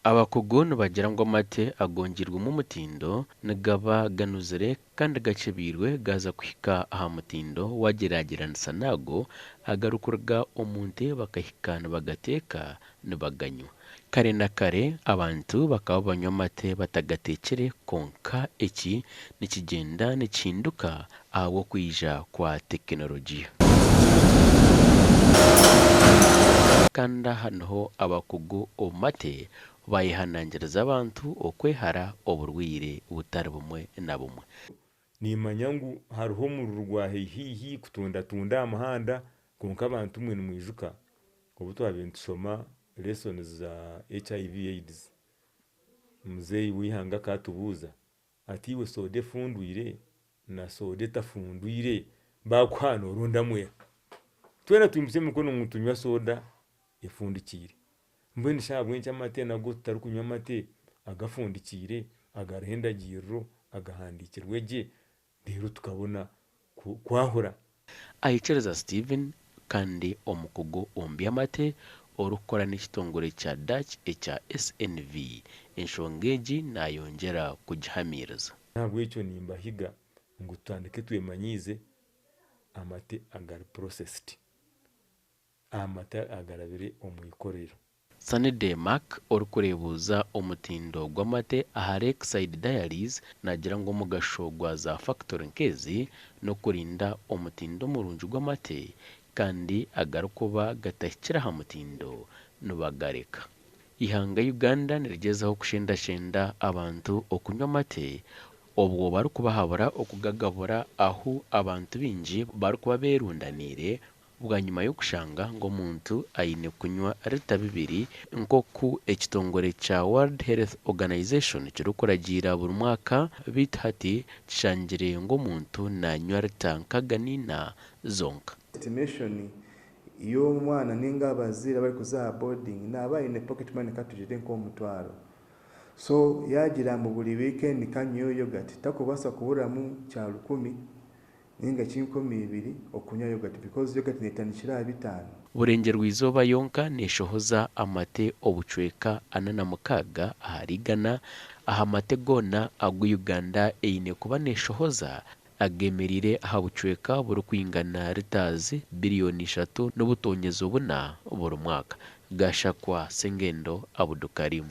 Abakugu nibagira ngu amate agongyirwemu omutindo nigaba ganuzire kandi gakyebiirwe gaaza kuhika aha mutindo wagyeragyeranisa n'ago agarikuruga omu nte bakahika nibagateeka nibaganywa. Kare na kare abantu bakaba banywa amate batagateekire kwonka eki nikigyenda nikihinduka ahabw'okwija kwa tekinologiya. Kandi aha niho abakugu omu mate bayehanangiriza abantu okwehara oburwaire butari bumwe na bumwe. Nimmanya ngu hariho omururu gwa haihi kutundatunda aha muhanda kwonka abantu imwe nimwijuka obu twabaire nitushoma lessons za HIV AIDS, muzeeyi w'eihanga akatubuuza ati iwe soda efundwire na soda etafundwire baakuha noorondamu eha? Twena twimutsya emikono ngu nitunywa soda efundikiire. Mbwenu shi ahabw'enki amate nago tutarikunywa amate agafundikiire, agariho endagiriro, agahandiikirwe gye, reero tukabona kwahura? Aikiriza Steven kandi omukugu omu by'amate orikukora n'ekitongore kya Dutch ekya SNV, enshonga egi nayongyera kugihamiiriza. N'ahabw'ekyo nimbahiga ngu tutandike twemanyiize amate agari processed. Amate agarabire omu ikorero. Sanide Mark orikureebuuza omutindo gw'amate aha Lakeside Dairies naagira ngu omugasho gwa za fakitori nk'ezi n'okurinda omutindo murungi gw'amate kandi agarikuba gatahikire aha mutindo nibagareka. Eihanga Uganda nirigyezaho kushendashenda abantu okunywa amate obwo barikubahabura okugagabura ahu abantu baingi barikuba berundaniire bwanyima y'okushanga ngu omuntu aine kunywa rita bibiri nk'oku ekitongore kya World Health Organization kirikuragiira buri mwaka beitu hati kishangire ngu omuntu nanywa rita nkaga n'ina zonka. Estimation y'omwana ninga abazaire abarikuza aha boarding naaba aine pocket money katugire nk'omutwaro so yaagira ngu buri weekend kanyweyo yoghurt takubaasa kuburamu kyarukumi ninga 1200 okunywa yoghurt because yoghurt neetandikira aha 500. Burengyerwa-izooba yonka neeshohoza amate obucweka 46 aha mate goona agu Uganda eine kuba neeshohoza ageemereire aha bucweka burikwingana litaazi biriyoni ishatu n'obutoonyezo buna buri mwaka. Gashakwa Sengendo Abdulkarim.